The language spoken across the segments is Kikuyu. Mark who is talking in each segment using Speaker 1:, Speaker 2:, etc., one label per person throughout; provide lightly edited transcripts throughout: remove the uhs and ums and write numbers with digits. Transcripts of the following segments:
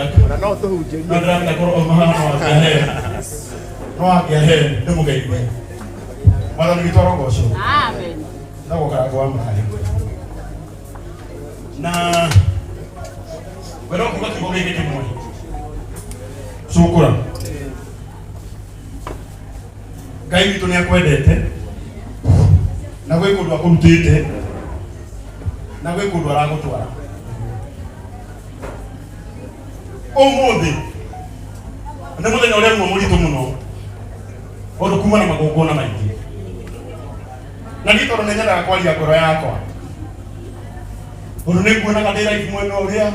Speaker 1: yaku.
Speaker 2: Ona no tũhunjĩrie.
Speaker 1: No ndĩramenya korwo auma haha no angĩahe. No angĩahe ndĩmũgeithie. Mwathani witũ arogocwo.
Speaker 3: Amen.
Speaker 1: No gũkaranga wa maĩ. Na wena kuga kiugo gĩkĩ kĩmwe. Cũkũra. Ngai witũ nĩ akwendete na gwĩ kũndũ akũrutĩte na gwĩ kũndũ aragũtwara. Ũmũthĩ nĩ mũthenya ũrĩa ũmwe mũritũ mũno tondũ kuma na magongona maingĩ na niĩ tondũ nĩ nyendaga kwaria ngoro yakwa tondũ nĩ nguonaga ndĩ live mwena ũrĩa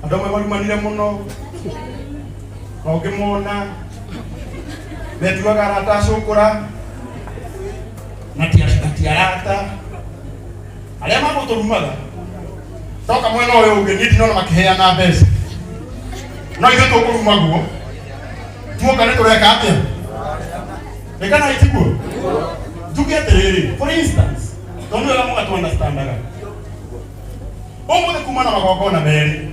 Speaker 1: andũ amwe marumanire mũno na ũngĩmona metuaga arata acũkũra na ti na ti arata arĩa magũtũrumaga toka mwena ũyũ ũngĩ niĩ ndinona makĩheana mbeca no ithuĩ tũkũrumagwo tuoka nĩ tũreka atĩa nĩ kana itiguo njuge atĩrĩrĩ, for instance, tondũ wega mũgatũ understandaga ũmũthĩ kuma na magongona merĩ,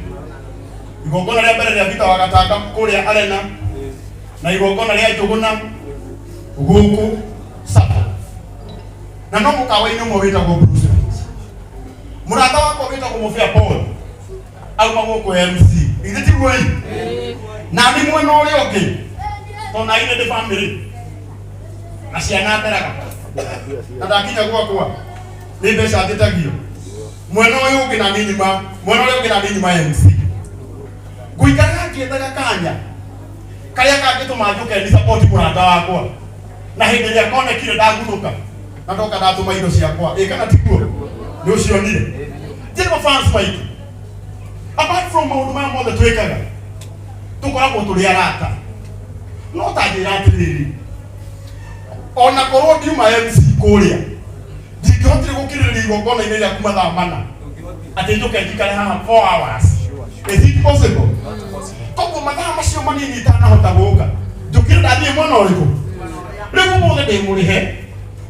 Speaker 1: igongona rĩa mbere rĩa Peter wa Gatanga kũrĩa Arena na igongona rĩa Njũgũna gũkũ Sapa, na no mũkawa-inĩ ũmwe wĩtagwo Bruce Range. Mũrata wakwa wĩtagwo Mũbĩa Paul auma gũkũ MC, ithe tiguo ĩ na nĩ mwena ũrĩa ũngĩ tondũ na inĩ ndĩ family na ciana nderaga na ndakinya gwakwa nĩ mbeca njĩtagio mwena ũyũ ũngĩ na niĩ nyuma mwena ũrĩa ũngĩ na niĩ nyuma MC ngũikaraga ngĩethaga kanya karĩa kangĩtũma njũke ni support mũrata wakwa na hĩndĩ ĩrĩa konekire ndaguthũka na ndoka ndatũma indo ciakwa ĩ kana tiguo nĩ ũcionire njĩrĩ mafans maitũ apart from maũndũ maya mothe twĩkaga tũkoragwo tũrĩ arata no ta njĩra atĩrĩrĩ ona korwo ndiuma MC kũrĩa ndingĩhotire gũkirĩrĩria igongona-inĩ rĩaku mathaa mana atĩ njũke njikare haha 4 hours. Is it possible? Koguo mathaa macio manini itanahota gũka njũkire ndathiĩ mwena ũrĩkũ rĩu ũmũthĩ ndĩ mũrĩhe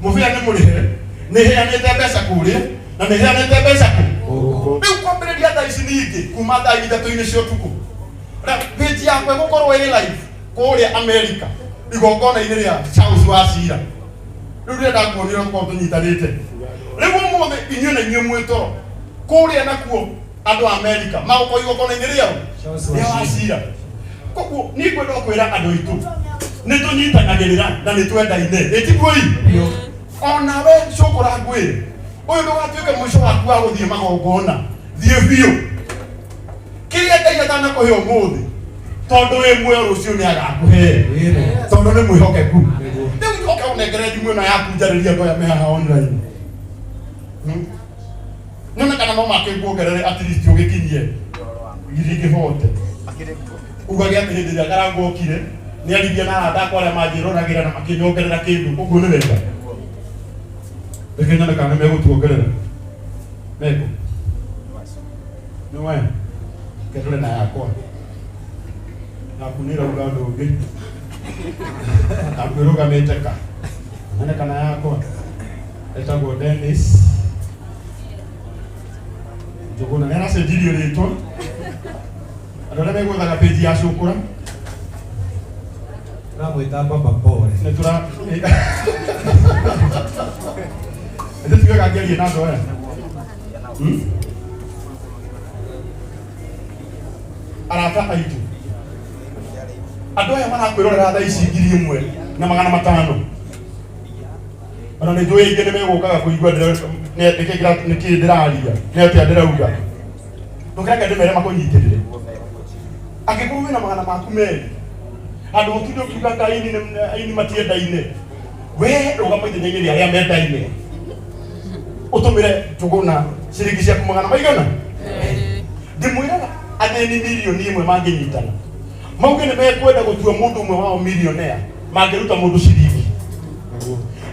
Speaker 1: mũbĩa nĩ mũrĩhe nĩ heanĩte mbeca kũrĩa na nĩ heanĩte mbeca kũ rĩu kwambĩrĩria thaa ici ningĩ kuma thaa ithatũ-inĩ cia ũtukũ na page yakwa ĩgũkorwo ĩ live kũrĩa America igongona-inĩ rĩa Charles Wachira rĩu rĩrĩa ndakuonire ũkorwo tũnyitanĩte rĩu ũmũthĩ inyuĩ na inyuĩ mwĩ toro kũrĩa nakuo andũ a Amerika magũkorwo igongona-inĩ rĩao rĩa Wachira koguo niĩ ngwenda kwĩra andũ aitũ nĩ tũnyitanagĩrĩra na nĩ twendaine ĩtiguo ĩ onawe cũkũra ngwĩre ũyũ ndũgatuĩke mũico waku wa gũthiĩ magongona thiĩ biũ kĩrĩa Ngai atanakũhe ũmũthĩ tondũ wĩ muoyo rũciũ nĩ agakũhe tondũ nĩ mwĩhokeku rĩu njoke ũnengere thimũ ĩno yaku njarĩrie andũ aya me haha online. Nyone kana no makĩnguongerere at least ũgĩkinyie ngiri ingĩ bote ugage atĩ hĩndĩ ĩrĩa Karangũ okire nĩ aririe na arata akwa arĩa manjĩroragĩra na makĩnyongerera kĩndũ ũguo nĩ wega reke nyone kana nĩ megũtuongerera meko nĩ we kendore na yakwa naku nĩ ĩrauga ũndũ ũngĩ naku ĩrũgamĩte ka nyone kana yakwa etagwo Dennis Njũgũna nĩ aracenjirie rĩtwa andũ arĩa megwethaga page ya cũkũra
Speaker 4: Tũramwĩta Baba Pole.
Speaker 1: nĩ tũra nĩ tugaga ngĩarie na andũ aya. Arata aitũ andũ aya marakwĩrorera thaa ici 1500 ona nĩ njũĩ aingĩ nĩ megũkaga kũigua nĩkĩ ndĩraria nĩ atĩa ndĩrauga ndũkĩreke ndĩmere makũnyitĩrĩre angĩkorwo wĩna magana maku merĩ handũ ũtinde ũkiuga anga aini aini matiendaine we rũgama ithenya-inĩ rĩa arĩa mendaine ũtũmĩre Njũgũna ciringi ciaku magana maigana ndĩmwĩraga athĩni 1 million mangĩnyitana mauge nĩ mekwenda gũtua mũndũ ũmwe wao millionaire mangĩruta mũndũ ciringi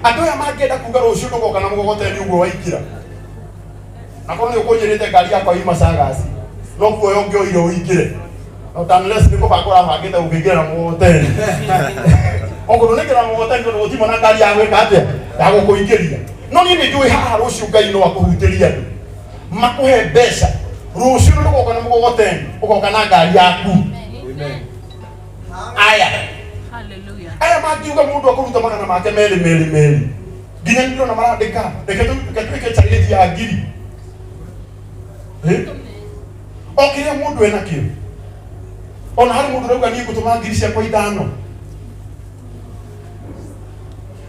Speaker 1: andũ aya mangĩenda kuga rũciũ ndũgoka na mũgogoteni ũguo waingĩra na korwo nĩ ũkũnjĩrĩte ngari yakwa yuma cagaci no kuoya ũngĩoire ũingĩre no unless nĩ kũbanga ũrabangĩte gũkĩingĩra na mũgogoteni okorwo nĩ ingĩra na mũgogoteni tondũ gũtirĩ na ngari ya gwĩka atĩa ya gũkũingĩria no niĩ nĩ njũĩ haha rũciũ Ngai no akũhutĩrie andũ makũhe mbeca. Rũciũ nĩ rũgoka na mũgogoteni, ũgoka na ngari yaku. Aya.
Speaker 2: Hallelujah.
Speaker 1: Aya mangiuga mũndũ akũruta magana make merĩ merĩ merĩ. Nginya nĩ ndĩrona marandĩka, reke twĩke challenge ya ngiri. Eh? O kĩrĩa mũndũ enakĩo. Ona harĩ mũndũ ũrauga niĩ ngũtũma ngiri ciakwa ithano.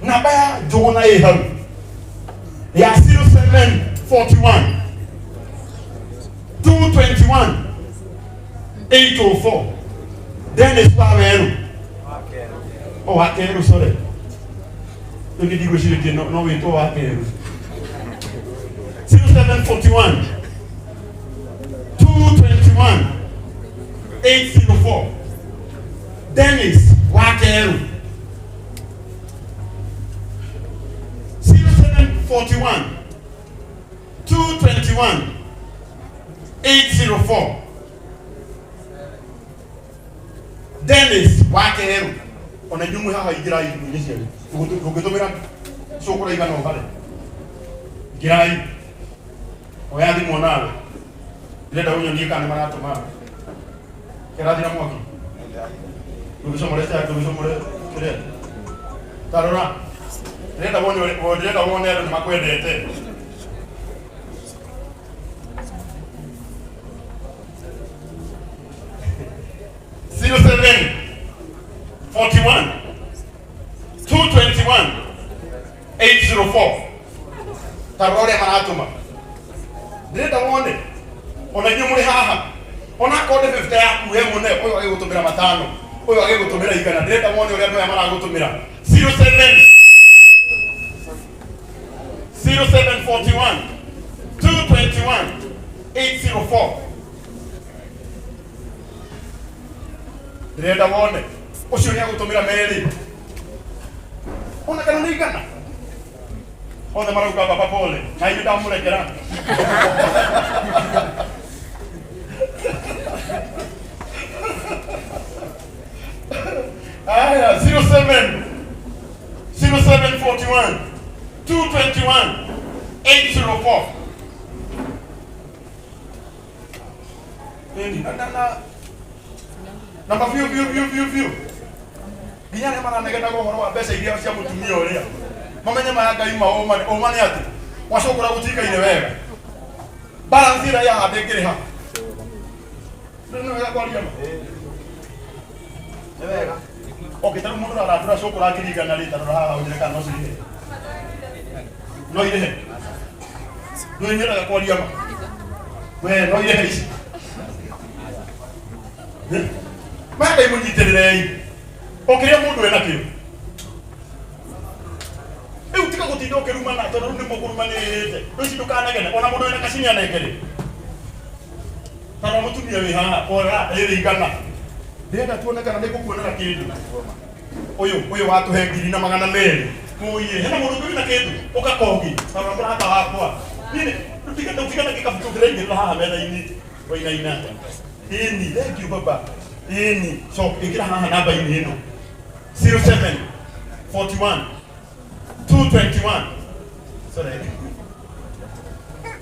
Speaker 1: Namba ya Njũgũna ĩ hau ya 0741 221 804. Dennis Waweru. O wa Keru, sorry. Rĩu nĩ ndigwĩcirĩtie no wĩtwo wa Keru. 0741 221 804. Dennis wa Keru. 0741 221 804. Dennis wa Keru. Ona inyuĩ mwĩ haha ingĩrai thimũ-inĩ cianyu. Ndũngĩtũmĩra cũkũra igana ũhare. Ingĩrai. Oya thimũ nawe. Ndĩrenda ũnyonie kana nĩ maratũma. Kĩrathira mwaki. Ndũgĩcomore cia ndũgĩcomore kĩrĩa. Ta rora. Ndĩrenda wone ndĩrenda wone andũ nĩ makwendete. 07 41 221 804. Ta rora ũrĩa maratũma. Ndĩrenda wone ona inyuĩ mũrĩ haha, ona akorwo nĩ 50 yaku we mũne, ũyũ agĩgũtũmĩra matano, ũyũ agĩgũtũmĩra igana. Ndĩrenda wone ũrĩa andũ aya maragũtũmĩra. 07 0741 221 804. Ndĩrenda wone ũcio nĩ agũtũmĩra merĩ ona kana nĩ igana. Othe marauga baba pole na inyuĩ ndamũrekera. Aya, 07 0741 221 804. Nini? Na namba biũ biũ biũ biũ biũ nginya arĩa maranegenaga ũhoro wa mbeca iria cia mũtumia ũrĩa mamenye maya Ngai ma ũma ũma nĩ atĩ gwacũkũra gũtikaire wega balance ĩrĩa yaha ndĩngĩrĩha. Nĩ wega kwaria ma.
Speaker 3: Nĩ wega.
Speaker 1: Okay, tarĩu mũndũ arandũra cũkũra ngiri igana rĩ, tarora haha ũnjĩre kana no cirĩhe. No irĩhe. Nĩ kwaria ma. We no irĩhe ici. Eh? Maya Ngai mũnyitĩrĩrei. O kĩrĩa mũndũ enakĩo. Rĩu tiga gũtinda ũkĩrumana tondũ rĩu nĩ mũkũrumanĩte. Rĩu ici ndũkanegene ona mũndũ wĩna kacini anengere. Kana mũtumia wĩ haha ora rĩrĩ igana. Ndĩrenda tuone kana nĩ ngũkuonera kĩndũ. Ũyũ ũyũ watũhe ngiri na magana merĩ. Mũiye, hena mũndũ ũngĩ wĩna kĩndũ ũka kogi. Tarora mũrata wakwa. Niĩ ndũtige na gĩkabu kĩu ndĩraigĩrĩra haha metha-inĩ. Wainaina. Ĩni, thank you baba. Ĩni, so ĩkĩra haha namba-inĩ ĩno. 07 41 221, sorry,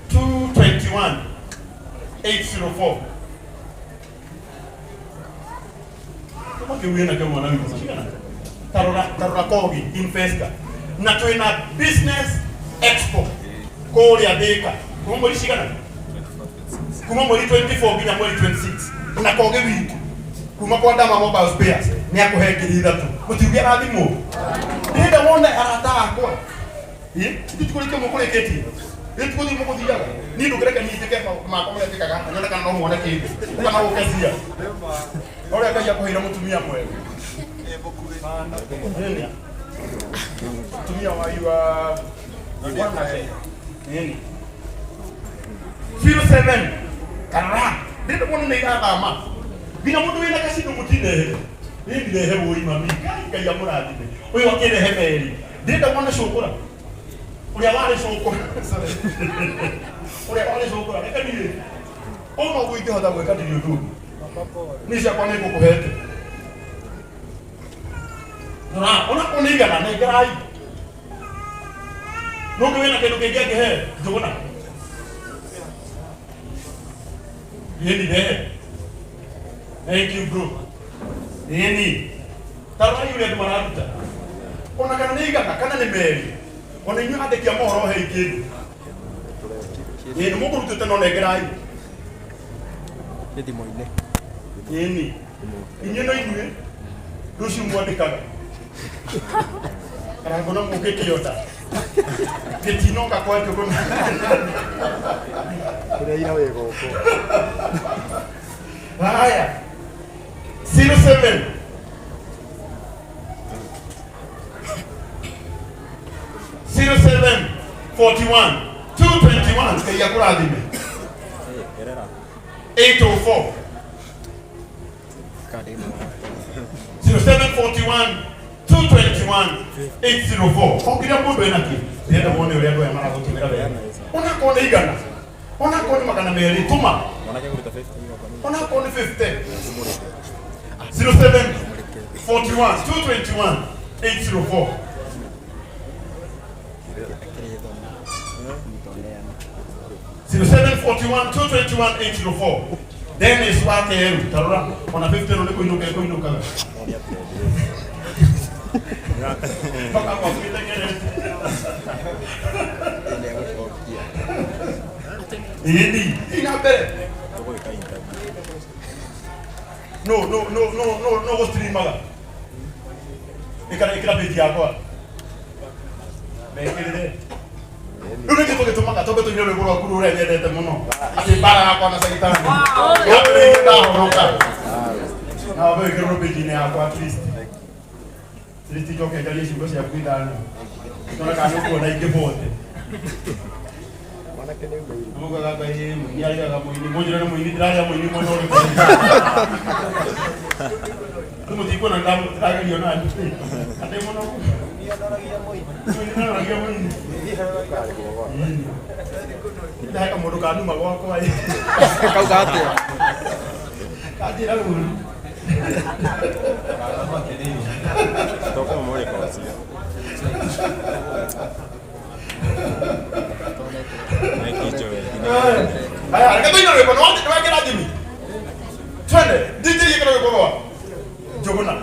Speaker 1: 221 804. Kama kiuye na kama mwana cigana. Tarora tarora kogi investor. Na twina business expo kũrĩa Thĩka kuma mweri cigana, kuma mweri 24 nginya mweri 26. Na kogi witũ kuma kwa Dama Mobile Spares nĩ akũhe ngiri ithatũ. Mũtiuge arathimwo. Ndĩrenda wone arata akwa. Ĩ, tũtikũrĩkia mũkũrĩkĩtie. Ĩ, tũgũthiĩ mũgũthiaga. Niĩ ndũngĩreke niĩ njĩke makwa marĩa njĩkaga, nyone kana no muone kĩndũ. Kana ũke cia. Ũrĩa Ngai akũheire mũtumia mwega. Nini? Mũtumia wa yua nini? 07 karara. Ndĩrenda muone nĩ irathama. Nginya mũndũ wĩna kacindo mũtinehe. Niĩ ndirehe wũi mami. Ngai Ngai amũrathime. Ũyũ akĩrehe meri. Ndĩrenda muone cũkũra. Ũrĩa warĩ cũkũra. Ũrĩa warĩ cũkũra. Reke niĩ. Ũũ noguo ingĩhota gwĩka ndirĩ ũndũ ũngĩ. Niĩ ciakwa nĩ ngũkũhete. Rora, ona korwo nĩ igana nengerai. Nũngĩ wĩna kĩndũ kĩngĩ angĩhe Njũgũna. Ĩni rehe. Thank you, bro. Ĩni tarorai ũrĩa andũ mararuta, ona kana nĩ 100 kana nĩ 2, ona inyuĩ andĩki a mohoro hei kĩndũ. Ĩĩ, nĩ mũkũrutĩte, no nengerai.
Speaker 2: Nĩ thimũ-inĩ.
Speaker 1: Ĩni, inyuĩ no inyuĩ rũciũ mwandĩkaga karango na mũngĩkĩonda gĩtinoka kwa Njũgũna.
Speaker 2: Kũrĩa ira wĩ gũkũ.
Speaker 1: Haya, 07 07 41 221, Ngai akũrathime.
Speaker 2: Gerera.
Speaker 1: 804.
Speaker 2: Kandi ĩno.
Speaker 1: 0741 221 804. Ongiria mũndũ ena kĩ, ndĩrenda muone ũrĩa andũ aya maragũtũmĩra wega. Onakorwo nĩ 100, onakorwo nĩ 200, tũma.
Speaker 2: Mwanake kũruta 50 gwakwa nĩ
Speaker 1: Onakorwo nĩ 50. 07 41 221 804.
Speaker 2: Akĩrĩ thomo. Mtoneana.
Speaker 1: 0741 221 804. Dennis wa Keru, tarora ona 50 no nĩ kũinũka ĩkũinũkaga. Mpaka kwa kwĩtegerete.
Speaker 2: Nĩ egũcokia.
Speaker 1: Ĩni ina mbere.
Speaker 2: Tũgwĩka interview.
Speaker 1: No, no, no, no, no, no gũstreamaga. Ĩkĩra page yakwa mekĩrĩre. Rĩu nĩkĩ tũgĩtũmaga twambe tũine rwĩmbo rwaku rũrĩa nyendete mũno, atĩ mbara yakwa na caitani ndahonoka, na wambe wĩkĩrĩrwo page-inĩ yakwa, at least, at least njoke njarie ciugo ciaku ithano, tone kana nĩ ũkuona ingĩ bote.
Speaker 2: Mwanake nĩ ũmĩire.
Speaker 1: Mugaga Ngai mũini arĩaga mũini, mũnjĩre nĩ mũini ndĩrarĩa mũini mwena ũrĩkũ? Rĩu mũtikuona ndĩragerio nani atĩ mũno mũini ndoragia mũini. Ndahe kamũndũ kanuma gwakwa ĩ.
Speaker 2: Kauga atĩa?
Speaker 1: Kanjĩra rũru.
Speaker 3: Tũkũmũrĩka ũcio. Thank you, Joel.
Speaker 1: Haya, reke tũine rwĩmbo. Nĩwekĩra Jimmy, twende. DJ, ĩkĩra rwĩmbo rwa Njũgũna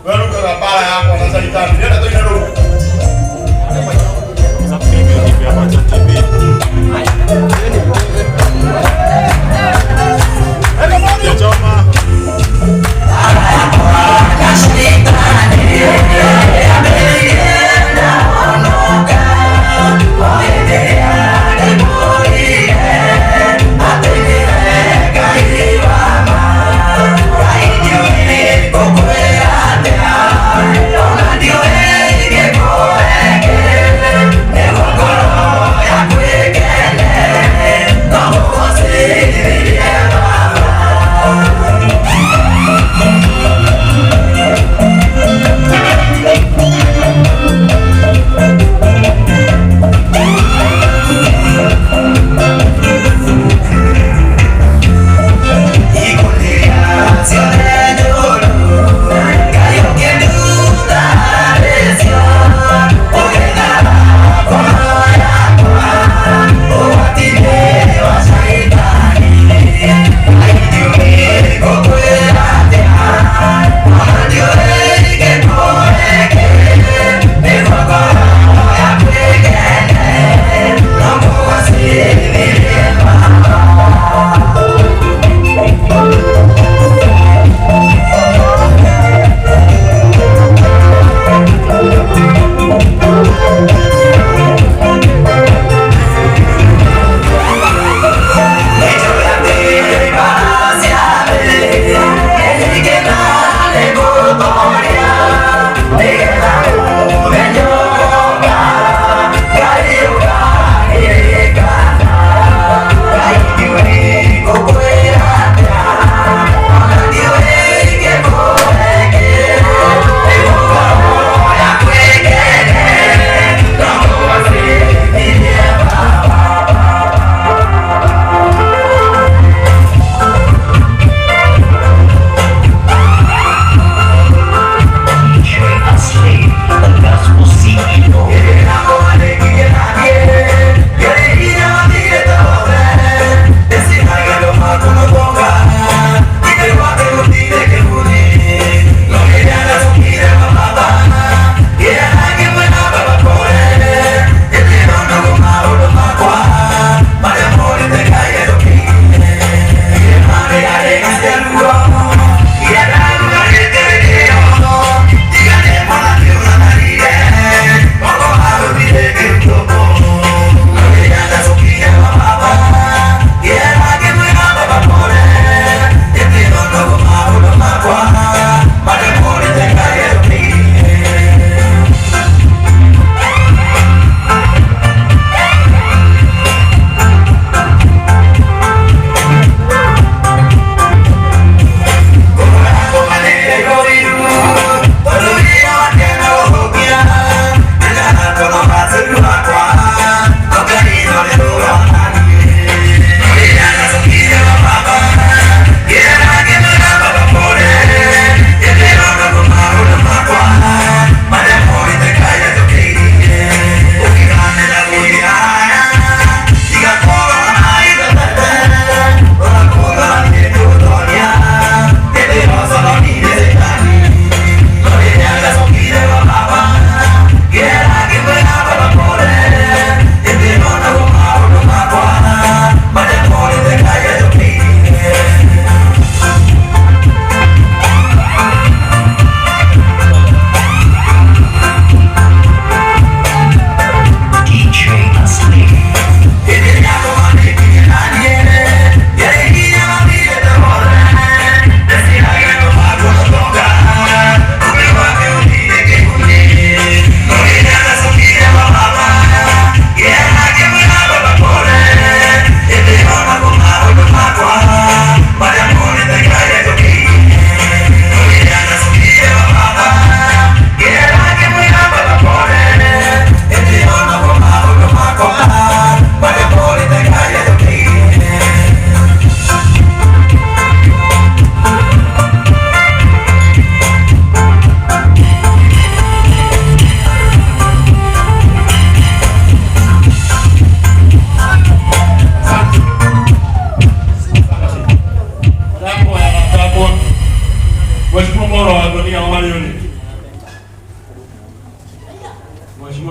Speaker 1: we rugaga mbara yakwa na caitani. Ndĩrenda tũine rũu.
Speaker 3: Subscribe YouTube ya Macho TV.
Speaker 1: Eka morio.
Speaker 3: Choma.
Speaker 4: Ndio.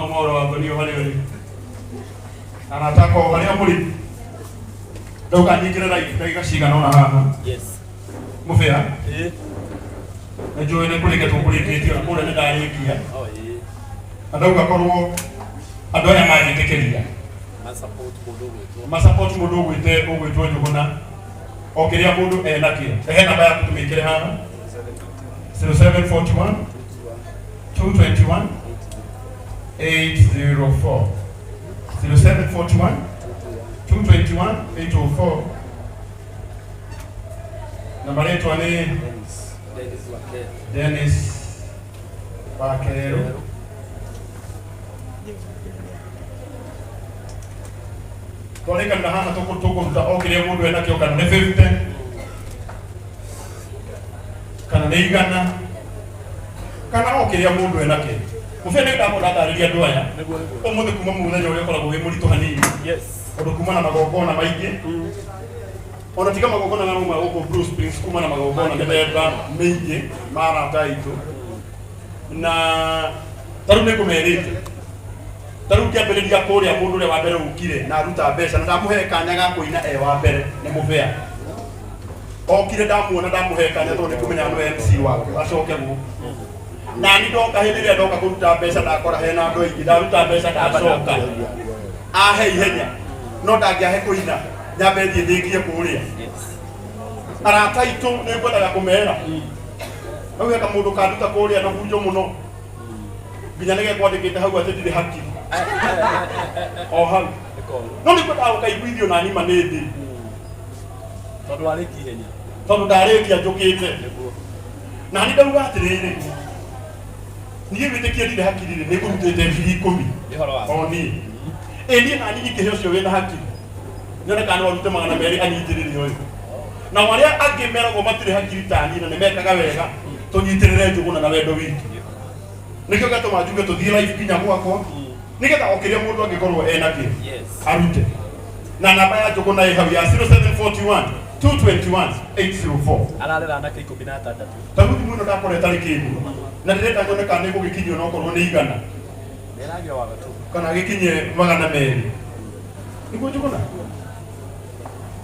Speaker 1: Njũgũna Mwaũra wa Thoni o harĩa ũrĩ, arata akwa o harĩa mũrĩ, ndauga nyingĩre live ndagĩka cigana ũna haha.
Speaker 3: Yes.
Speaker 1: Mũbĩa.
Speaker 3: Ĩĩ.
Speaker 1: Nĩ njũĩ nĩ kũrĩkia tũkũrĩkĩtie ona kũrĩa nĩ ndarĩkia.
Speaker 3: Oh, ĩĩ.
Speaker 1: Na ndauga korwo andũ aya manjĩtĩkĩria
Speaker 3: Ma support mũndũ ũgwĩtwo.
Speaker 1: Ma support mũndũ ũgwĩtwo Njũgũna, o kĩrĩa mũndũ enakĩo. Rehe namba yaku tũmĩkĩre haha. 0741 221 804, 0741 221 804, na marĩtwa nĩ
Speaker 3: Dennis. Dennis Wakero.
Speaker 1: Dennis Wakerũ. Twarĩkanĩra haha tũkũruta o kĩrĩa mũndũ enakĩo, kana nĩ 50 kana nĩ 100 kana o kĩrĩa mũndũ enakĩo. Mũbĩa, nĩ ndamona ndatarĩria andũ aya.
Speaker 3: Nĩguo, nĩguo.
Speaker 1: Ũmũthĩ kuma mũthenya ũrĩa ũkoragwo wĩ mũritũ hanini, tondũ kuma na magongona maingĩ, ona tiga magongona na mauma gũkũ Blue Springs, kuma na magongona mĩthemba mĩingĩ ma arata aitũ, na tarĩu nĩ ngũmerĩte, tarĩu ngĩambĩrĩria kũrĩa, mũndũ ũrĩa wa mbere ũkire na aruta mbeca na ndamũhe kanya ga kũina e wa mbere nĩ Mũbĩa. Okire, ndamuona, ndamũhe kanya tondũ nĩ kũmenya no MC waku acoke gũkũ. Na ni ndoka, hĩndĩ ĩrĩa ndoka kũruta mbeca, ndakora hena andũ aingĩ. Ndaruta mbeca, ndacoka, ahe ihenya, no ndangĩahe kũina, nyambe thiĩ ndĩkie kũrĩa. Arata aitũ, nĩ ngwendaga kũmera hau he kamũndũ kanduta kũrĩa na bunjo mũno nginya nĩ gekwandĩkĩte hau atĩ ndirĩ hakiri o hau, no nĩ ngwendaga gũkaiguithio na nima nĩ ndĩ.
Speaker 3: Tondũ warĩkia ihenya.
Speaker 1: Tondũ ndarĩkia njũkĩte.
Speaker 3: Nĩguo.
Speaker 1: Na nĩ ndauga atĩrĩrĩ, niĩ wĩtĩkie ndirĩ hakiri rĩ, nĩ ngũrutĩte 10,000.
Speaker 3: Nĩ ũhoro wa.
Speaker 1: O niĩ ĩ niĩ na niĩ ingĩhe ũcio wĩna hakiri nyone kana no arute 200 anyitĩrĩre ũyũ, na arĩa angĩ meragwo matirĩ hakiri ta niĩ na nĩ mekaga wega, tũnyitĩrĩre Njũgũna na wendo witũ. Nĩkĩo gĩatũma njuge tũthiĩ live nginya gwakwa, nĩgetha o kĩrĩa mũndũ angĩkorwo enakĩo arute. Na namba ya Njũgũna ĩ hau ya 0741 221 804.
Speaker 3: Ararera anake 16.
Speaker 1: Ta rĩu thimũ ĩno ndakora ĩtarĩ kĩndũ na ndĩrenda nyone kana nĩ gũgĩkinyio, no korwo nĩ 100.
Speaker 3: Nĩragia wa gatũ.
Speaker 1: Kana gĩkinye 200 nĩguo Njũgũna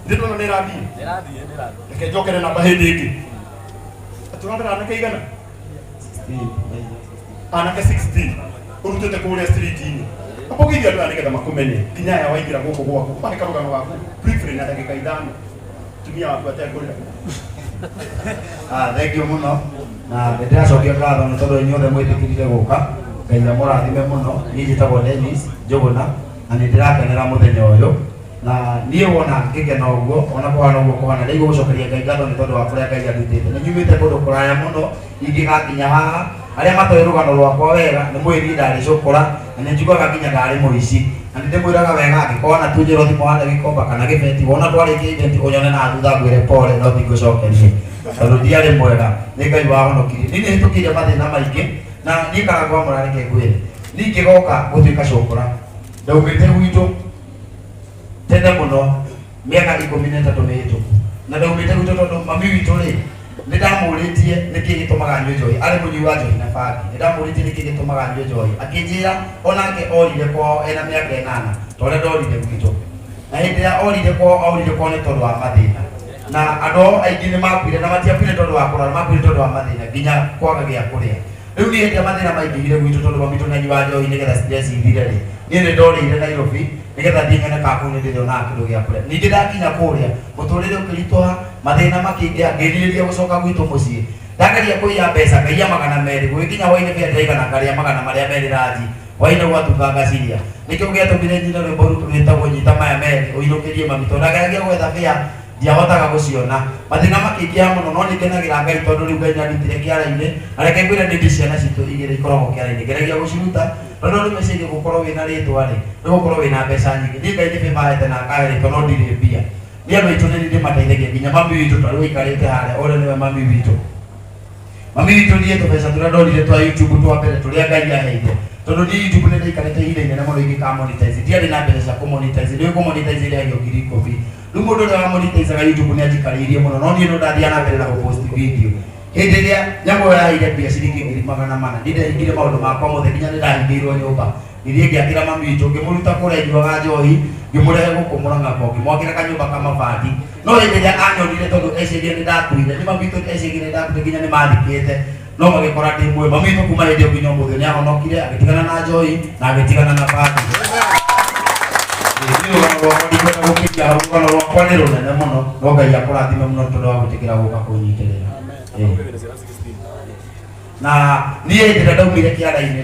Speaker 1: ndĩrona nĩ ĩrathiĩ.
Speaker 3: Nĩrathiĩ, nĩrathiĩ.
Speaker 1: Reke njokere namba hĩndĩ ĩngĩ. Tũrarera anake igana? Anake 16 ũrutĩte kũrĩa street-inĩ. Ũkũgeithia andũ aya nĩgetha makũmenye nginya aya waingĩra gũkũ gwaku. Mahe karũgano gaku briefly na ndagĩka 5, tumia waku atekũrĩra.
Speaker 4: Ah, thank you mũno, na nĩ ndĩracokia ngatho nĩ tondũ inyuothe mwĩtĩkĩrire gũka. Ngai amũrathime mũno. Niĩ njĩtagwo Dennis Njũgũna na nĩ ndĩrakenera mũthenya ũyũ, na niĩ wona ngĩkena ũguo ona kũhana ũguo kũhana, ndaigua gũcokeria Ngai ngatho nĩ tondũ wa kũrĩa Ngai andutĩte. Nĩ nyumĩte kũndũ kũraya mũno ingĩgakinya haha. Arĩa matoĩ rũgano rwakwa wega nĩ mũĩ niĩ ndarĩ cũkũra, na nĩ njugaga nginya ndarĩ mũici, na nĩ ndĩmwĩraga wega, angĩkorwo na tunjĩrwo thimũ harĩa Gĩkomba kana Gĩbeti, wona twarĩkia event ũnyone na thutha ngwĩre pole, no ndingũcokerie tondũ ndiarĩ mwega, nĩ Ngai wahonokirie. Niĩ nĩ hĩtũkĩire mathĩna maingĩ, na niĩ Karangwa mũrareke ngwĩre, niĩ ngĩgoka gũtuĩka cũkũra ndaumĩte gwitũ tene mũno, mĩaka 13 mĩhĩtũku, na ndaumĩte gwitũ tondũ mami witũ rĩ, nĩ ndamũrĩtie nĩkĩ gĩtũmaga nyue njohi. Arĩ mũnyui wa njohi na bangi. Nĩ ndamũrĩtie nĩkĩ gĩtũmaga nyue njohi, akĩnjĩra onake orire kwao ena mĩaka 8 ta ũrĩa ndorire gwitũ, na hĩndĩ ĩrĩa orire kwao, orire kwao nĩ tondũ wa mathĩna, na andũ ao aingĩ nĩ makuire, na matiakuire tondũ wa kũrwara, makuire tondũ wa mathĩna nginya kwaga gĩa kũrĩa. Rĩu niĩ hĩndĩ ĩrĩa mathĩna maingĩhire gwitũ, tondũ mami witũ nĩanyuaga njohi nĩgetha stress ithire rĩ, niĩ nĩ ndorĩire Nairobi nĩgetha thiĩ nyone kana kũu nĩ ndĩrĩonaga kĩndũ gĩa kũrĩa. Ningĩ ndakinya kũrĩa, mũtũrĩre ũkĩritũha, mathĩna makĩingĩha, ngĩrirĩria gũcoka gwitũ mũciĩ. Ndageria kũiya mbeca, ngaiya 200, gũgĩkinya hwainĩ mbia ndĩraigana, ngarĩa 200 ranji, hwainĩ gwatuka ngaciria. Nĩkĩo gĩatũmire nyine rwĩmbo rwĩtagwo "Nyita Maya Merĩ Ũinũkĩrie Mami", tondũ ndageragia gwetha mbia ndiahotaga gũciona. Mathĩna makĩingĩha mũno, no nĩ ngenagĩra Ngai tondũ rĩu Ngai nĩandutire kĩara-inĩ. Na reke ngwĩre, nĩ ndĩ ciana citũ igĩrĩ ikoragwo kĩara-inĩ, ngeragia gũciruta, tondũ rĩu meciria gũkorwo wĩna rĩtwa rĩ, nĩ gũkorwo wĩna mbeca nyingĩ. Niĩ Ngai nĩ favor ahete na akahe rĩtwa, no ndirĩ mbia. Niĩ andũ aitũ nĩ ndĩmateithagia, nginya mami witũ tarĩu aikarĩte harĩa, ũrĩa nĩwe mami witũ. Mami witũ, niĩ tũbeca tũrĩa ndonire twa YouTube twa mbere tũrĩa Ngai aheire, tondũ niĩ YouTube nĩ ndaikarĩte ihinda inene mũno ingĩka monetize, ndiarĩ na mbeca cia kũmonetize. Nĩ kũmonetize ĩrĩhagio 10,000. Rĩu mũndũ ũrĩa wamonetizaga YouTube nĩ anjikarĩirie mũno, no niĩ no ndathiaga na mbere na gũpost video. Hĩndĩ ĩrĩa nyamũ ĩyo yaheire mbia ciringi 400,000, niĩ ndehingire maũndũ makwa mothe, nginya nĩ ndahingĩirwo nyũmba. Ngĩthiĩ ngĩakĩra mami witũ, ngĩmũruta kũrĩa anyuaga njohi, ngĩmũrehe gũkũ Mũrang'a, ngĩmwakĩra kanyũmba ka mabati. No hĩndĩ ĩrĩa anyonire, tondũ ecirie nĩ ndakuire, nĩ mami witũ ecirie nĩ ndakuire, nginya nĩ mathikĩte, no magĩkora ndĩ muoyo. Mami witũ kuma hĩndĩ ĩyo nginya ũmũthĩ nĩ ahonokire, agĩtigana na njohi na agĩtigana na bangi. Niĩ rũgano rwakwa ndikwenda gũkĩria hau, rũgano rwakwa nĩ rũnene mũno, no Ngai akũrathime mũno tondũ wa gwĩtĩkĩra gũka kũnyitĩrĩra.
Speaker 3: Anakuwa na ciana 16.
Speaker 4: Na niĩ hĩndĩ ĩrĩa ndaumire kĩara-inĩ,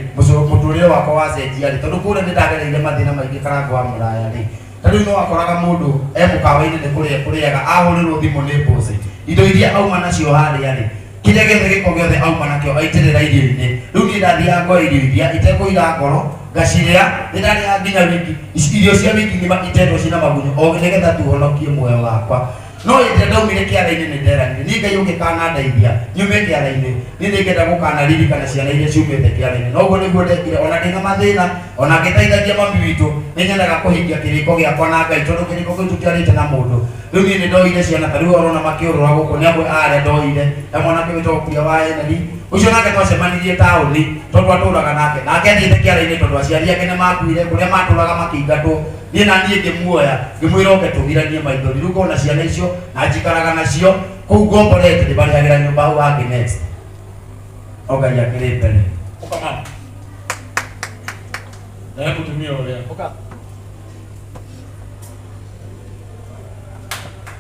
Speaker 4: mũtũrĩre wakwa wacenjia rĩ, tondũ kũrĩa nĩ ndagereire mathĩna maingĩ karango wa mũraya rĩ. Ta rĩu no wakoraga mũndũ e mũkawa-inĩ nĩ kũrĩa kũrĩaga, ahũrĩrwo thimũ nĩ boss, indo iria auma nacio harĩa rĩ, kĩrĩa gĩothe gĩko gĩothe auma nakĩo aitĩrĩra irio-inĩ. Rĩu niĩ ndathiaga ngoya irio iria itekũira ngoro, ngacirĩa. Nĩ ndarĩaga nginya wiki irio cia wiki ng'ima itetwo ciĩna magunyũ, o nĩgetha tu honokie muoyo wakwa. No hĩndĩ ĩrĩa ndaumire kĩara-inĩ, nĩ nderanire niĩ Ngai ũngĩkanandeithia nyume kĩara-inĩ, niĩ nĩngenda gũkanaririkana ciana iria ciumĩte kĩara-inĩ. Na ũguo nĩguo ndekire. Ona ndĩna mathĩna, ona ngĩteithagia mami witũ, nĩ nyendaga kũhingia kĩrĩko gĩakwa na Ngai, tondũ kĩrĩko kĩu tũtiarĩte na mũndũ. Rĩu niĩ nĩ ndoire ciana. Ta rĩu ũrona makĩũrũra gũkũ nĩ amwe a arĩa ndoire, ta mwanake wĩtagwo Kuria wa Eneri. Ũcio nake twacemanirie taũni, tondũ atũraga nake, nake athiĩte kĩara-inĩ tondũ aciari ake nĩ makuire kũrĩa matũraga makĩingatwo. Niĩ na niĩ ngĩmuoya, ngĩmwĩra oke tũgiranie maithori. Rĩu ngona ciana icio na njikaraga nacio kũu ngomborete, ndĩmarĩhagĩra nyũmba hau hangĩ next. No Ngai akĩrĩ mbere.
Speaker 1: Ũka mama. Rehe mũtumia ũrĩa.
Speaker 3: Ũka.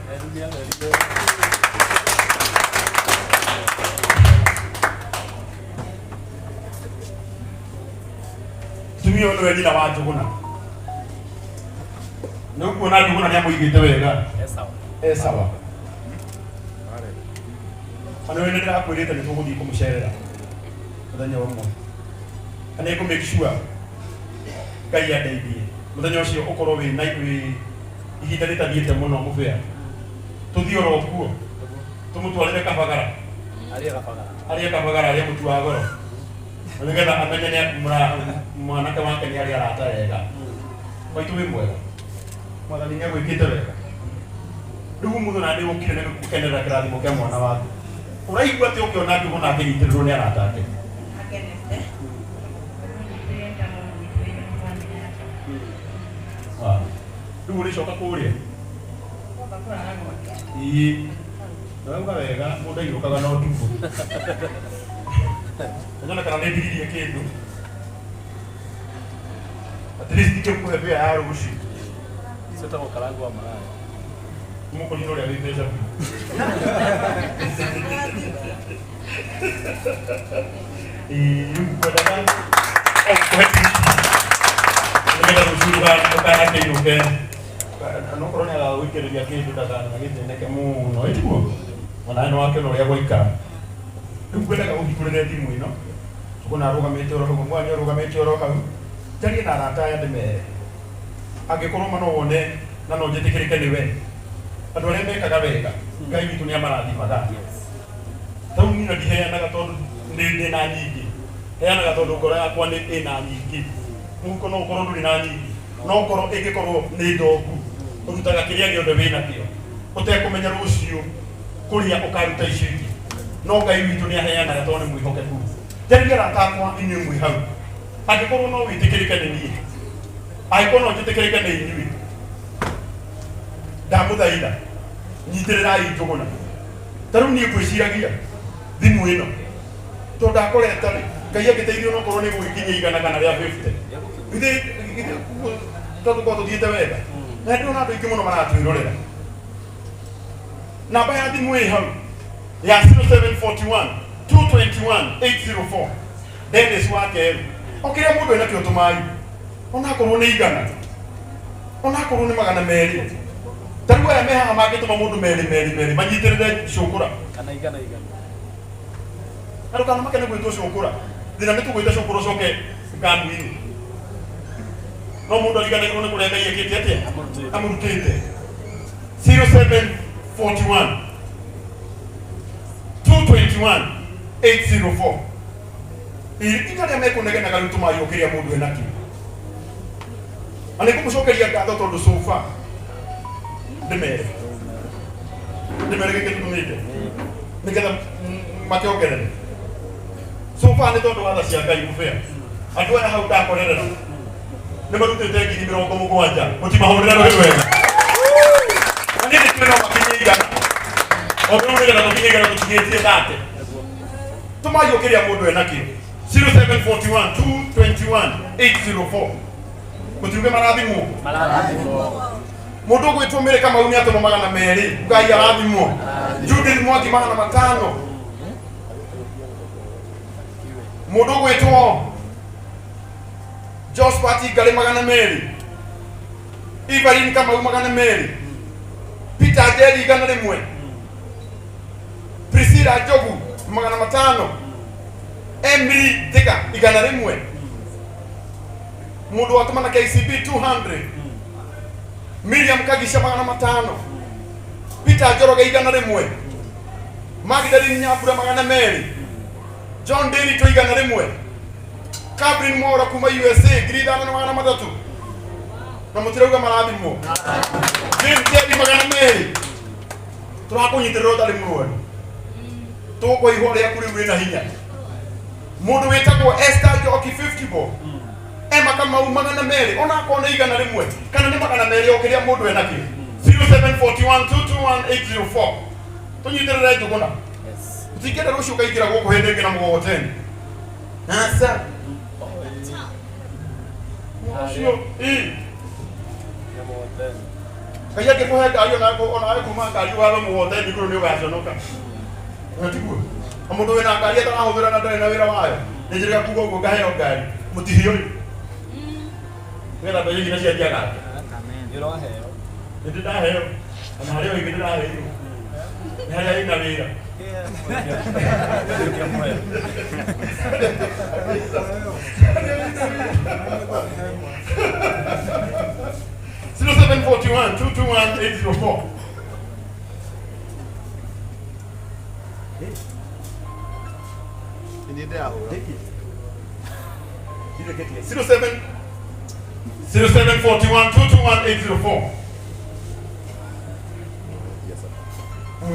Speaker 3: Hallelujah, hallelujah.
Speaker 1: Mũtumia ũyũ nĩwe nyina wa Njũgũna. Nĩ ũkuona Njũgũna nĩ amũigĩte wega.
Speaker 3: Eh, sawa.
Speaker 1: E sawa. Ona we nĩ ndĩrakwĩrĩte nĩ tũgũthiĩ kũmũcerera mũthenya ũmwe. Na nĩ ngũ make sure Ngai andeithie mũthenya ũcio ũkorwo wĩ na wĩ ihinda rĩtathiĩte mũno mũbĩa, tũthiĩ oro kuo tũmũtwarĩre kabagara.
Speaker 3: Arĩe kabagara.
Speaker 1: Arĩe kabagara, arĩe mũtu wa goro, na nĩgetha amenye nĩ mwanake wake nĩ arĩ arata wega. Maitũ, wĩ mwega? Mwathani nĩ agwĩkĩte wega. Rĩu ũmũthĩ na nĩ ũkire nĩ gũkenerera kĩrathimo kĩa mwana waku. Ũraigua atĩ ũkĩona Njũgũna akĩnyitĩrĩrwo nĩ arata ake?
Speaker 5: Akenete. Ndĩrenda mũnyitĩrĩre mwana yake.
Speaker 1: Ah. Rĩu ũrĩcoka kũrĩa?
Speaker 5: Kwamba kũrara gwake.
Speaker 1: Ĩĩ, ndauga wega, mũndũ ainũkaga na ũtukũ. Nyone kana nĩ ndigirie kĩndũ. At least ngĩkũhe mbĩa ya rũciũ.
Speaker 3: Ciĩtagwo karango wa maraya.
Speaker 1: Mũkũrire ũrĩa wĩ mbeca biũ. Ĩĩ, rĩu ngwendaga o gũkũhe nĩgetha rũciũ ndũkanakĩinũke. Nokorwo nĩ agagũikĩrĩria kĩndũ, ndakanagĩthĩnĩke mũno, ĩtiguo? Ona nĩ wakĩona ũrĩa gwaikara. Rĩu ngwendaga ũhingũrĩre thimũ ĩno. Njũgũna arũgamĩte oro hau, mwanya arũgamĩte oro hau. Njarie na arata aya ndĩmere. Angĩkorwo ma no wone na no njĩtĩkĩrĩke nĩwe. Andũ arĩa mekaga wega, Ngai witũ nĩ amarathimaga. Ta rĩu niĩ ndiheanaga tondũ nĩ ndĩ na nyingĩ. Heanaga tondũ ngoro yakwa nĩ ĩna nyingĩ. Mũhuko no ũkorwo ndũrĩ na nyingĩ, no ngoro ĩngĩkorwo nĩ ndongu, ũrutaga kĩrĩa gĩothe wĩnakĩo, ũtekũmenya rũciũ kũrĩa ũkaruta icio ingĩ. No Ngai witũ nĩ aheanaga tondũ nĩ mwĩhokeku. Njaria arata akwa inyuĩ mwĩ hau. Angĩkorwo no wĩtĩkĩrĩke nĩ niĩ, angĩkorwo no njĩtĩkĩrĩke nĩ inyuĩ, ndamũthaitha nyitĩrĩrai Njũgũna. Ta rĩu niĩ ngwĩciragia thimũ ĩno tondũ ndakorete rĩ, Ngai angĩteithio onokorwo nĩ gũgĩkinyia 100 kana rĩa 50, githĩ tondũ tũkorwo tũthiĩte wega. Na ndĩrona andũ aingĩ mũno maratwĩrorera. Namba ya thimũ ĩ hau ya 0741 221 804, Dennis wa Keru. O kĩrĩa mũndũ enakĩo tũmai, onakorwo nĩ 100, onakorwo nĩ 200. Ta rĩu aya me haha mangĩtũma mũndũ merĩ merĩ merĩ manyitĩrĩre cũkũra.
Speaker 3: Kana 100 100.
Speaker 1: Na ndũkanamake nĩ gwĩtwo cũkũra. Thĩna nĩ tũgwĩta cũkũra ũcoke ngamu-inĩ. No mũndũ ariganagĩrwo nĩ kũrĩa Ngai ekĩte atĩa?
Speaker 3: Amũrutĩte.
Speaker 1: Amũrutĩte. 0741 221 804. Inya arĩa mekũnegenaga rĩu, tũmai o kĩrĩa mũndũ enakĩo. Na nĩ ngũmũcokeria ngatho tondũ so far ndĩmere gĩkĩ tũtũmĩte nĩgetha makĩongerere. So far nĩ tondũ wa tha cia Ngai, mũbĩa andũ aya hau ndakorerera. Nĩ marutĩte 70,000. Mũtimahũrĩre rũhĩ rwega. Na niĩ nĩtũĩ no makinye 100. O rĩu nĩgetha tũkinye 100 tũkinyĩtie 30. Tũmai o kĩrĩa mũndũ enakĩo. 0741 221 804. Mũtiuge marathimwo. Mũndũ ũgwĩtwo Mary Kamau nĩ atũma 200. Ngai arathimwo. Judith Mwangi 500. Mũndũ ũgwĩtwo Josphat Ngarĩ 200. Evelyn Kamau 200. Peter Njeri 100. Priscilla Njogu 500. Emily Thiga 100. Mũndũ watũma na KCB 200. Miriam Kagisha 500. Peter Njoroge 100. Magdalene Nyambura 200. John Ndiritu 100. Catherine Mwaura kuma USA 5,300. Na mũtirauga marathimwo. James Njeri 200. Tũrakũnyitĩrĩra ũtarĩ mũrwaru. Tũgũkwa ihũa rĩaku rĩu rĩna hinya. Mũndũ wĩtagwo Esther Njoki 50 bob. Emma Kamau 200 ona akorwo nĩ 100 kana nĩ 200 o kĩrĩa mũndũ enakĩo. 0741 221 804. Tũnyitĩrĩre Njũgũna. Tũtingĩenda rũciũ ũkaingĩra gũkũ hĩndĩ ĩngĩ na mũgogoteni. Aca. Ũcio ĩ. Ngai angĩkũhe ngari onawe kuma ngari ũgathe mũgogoteni igũrũ nĩ ũgaconoka. Na tiguo? Na mũndũ wĩna ngari atarahũthĩra na ndarĩ na wĩra wayo. Nĩ njĩrĩga kuga ũguo ngaheo ngari. Mũtihio rĩ. Nĩgetha mbeca ici nacio anjiaga. Nĩ ndĩ ndaheo. Ona harĩa o ingĩ ndĩraheirwo. Nĩ harĩa ĩna wĩra. 0741 221 804. 07 0741 221 804.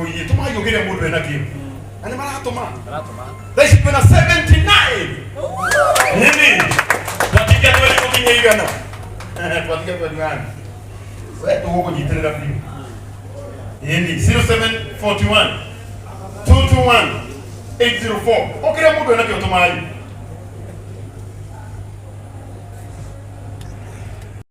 Speaker 1: Oye, tũma hiyo kĩrĩa mũndũ enakĩo. Na nĩ maratũma. Thaa ici twĩna 79. Nini? Twatigia tweri gũkinya 100. Twatigia tweri gani? We tũgũkũnyitĩrĩra biũ. Nini? 0741 221 804. O kĩrĩa mũndũ enakĩo tũmai.